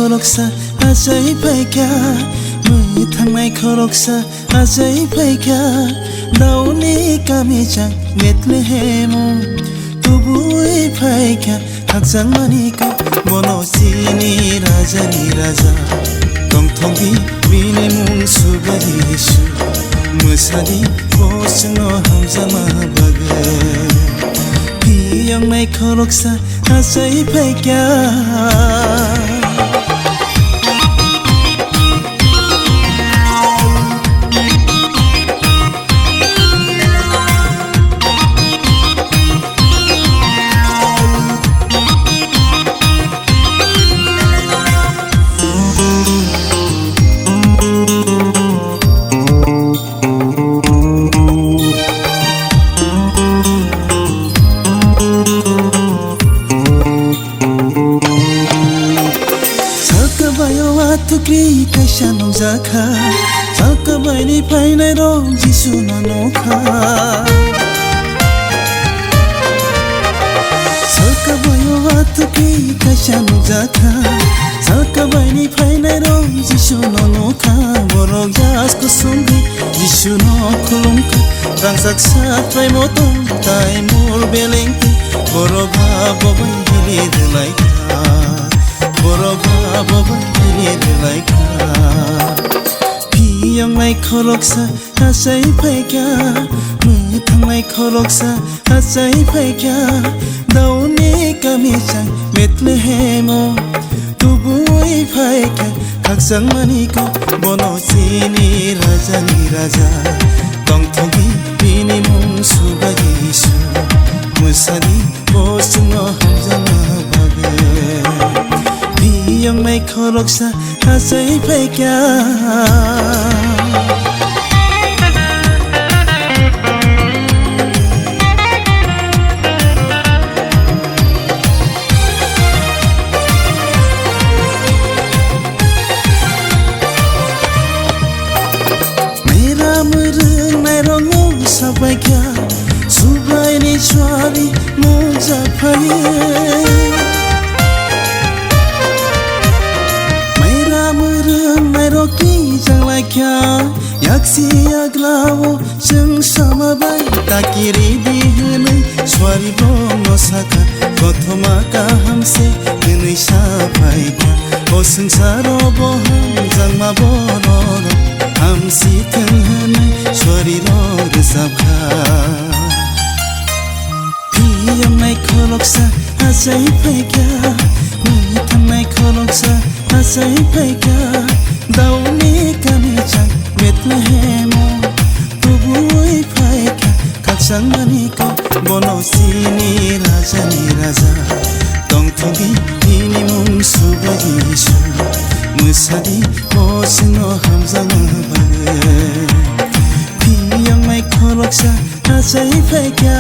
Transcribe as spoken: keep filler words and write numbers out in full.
Khoroksa achai phaikha, mwthangnai khoroksa achai phaikha, Daudni kami chang Bethlehemo. Tubui phaikha khakchangmani kok, bono chini rajani raja. Tongthokdi bini mung Subari Jisu, mwsadi bo chwngno hamjakma bagwi. Phiyangnai khoroksa achai phaikha. Salkabaio atukri kaisa nukjakha, salkabaini phainairok Jisuno nukha. Salkabaio atukri kaisa nukjakha, salkabaini phainairok Jisuno nukha. Borok jas kusungwi Jisuno khulumkha, rangchak sak trai motom tai mur belengti, borok ha bobai hili rwlaikha, borok ha bobai hili rwlaikha. Phiyangnai khoroksa achai phaikha, mwthangnai khoroksa achai phaikha, Daudni kami chang Bethlehemo. Tubui phaikha khakchangmani kok, bono chini rajani raja. Tongthokdi bini mung Subari Jisu, mwsadi bo chwngno hamjakma bagwi. Phiyangnai khoroksa achai phaikha. Mera mwrwngnairokno sabaikha, Subraini suari nukjakphai. Mera mwrwngnairok kichanglaikha, yaksi yagrao chwng sama bai takiridi hwnwi suari bongno sakha, kothoma kaham se hwnwi saphaikha. O swngcharo bo hamjakma bororok hamsi thwng hwnwi suarirok rwchapkha. Phiyangnai khoroksa achai phaikha, mwthangnai khoroksa achai phaikha, Daudni kami chang Bethlehemo. Tubui phaikha khakchangmani kok, bono chini rajani raja. Tongthokdi bini mung Subari Jisu, mwsadi bo chwngno hamjakma bagwi. Phiyangnai khoroksa achai phaikha,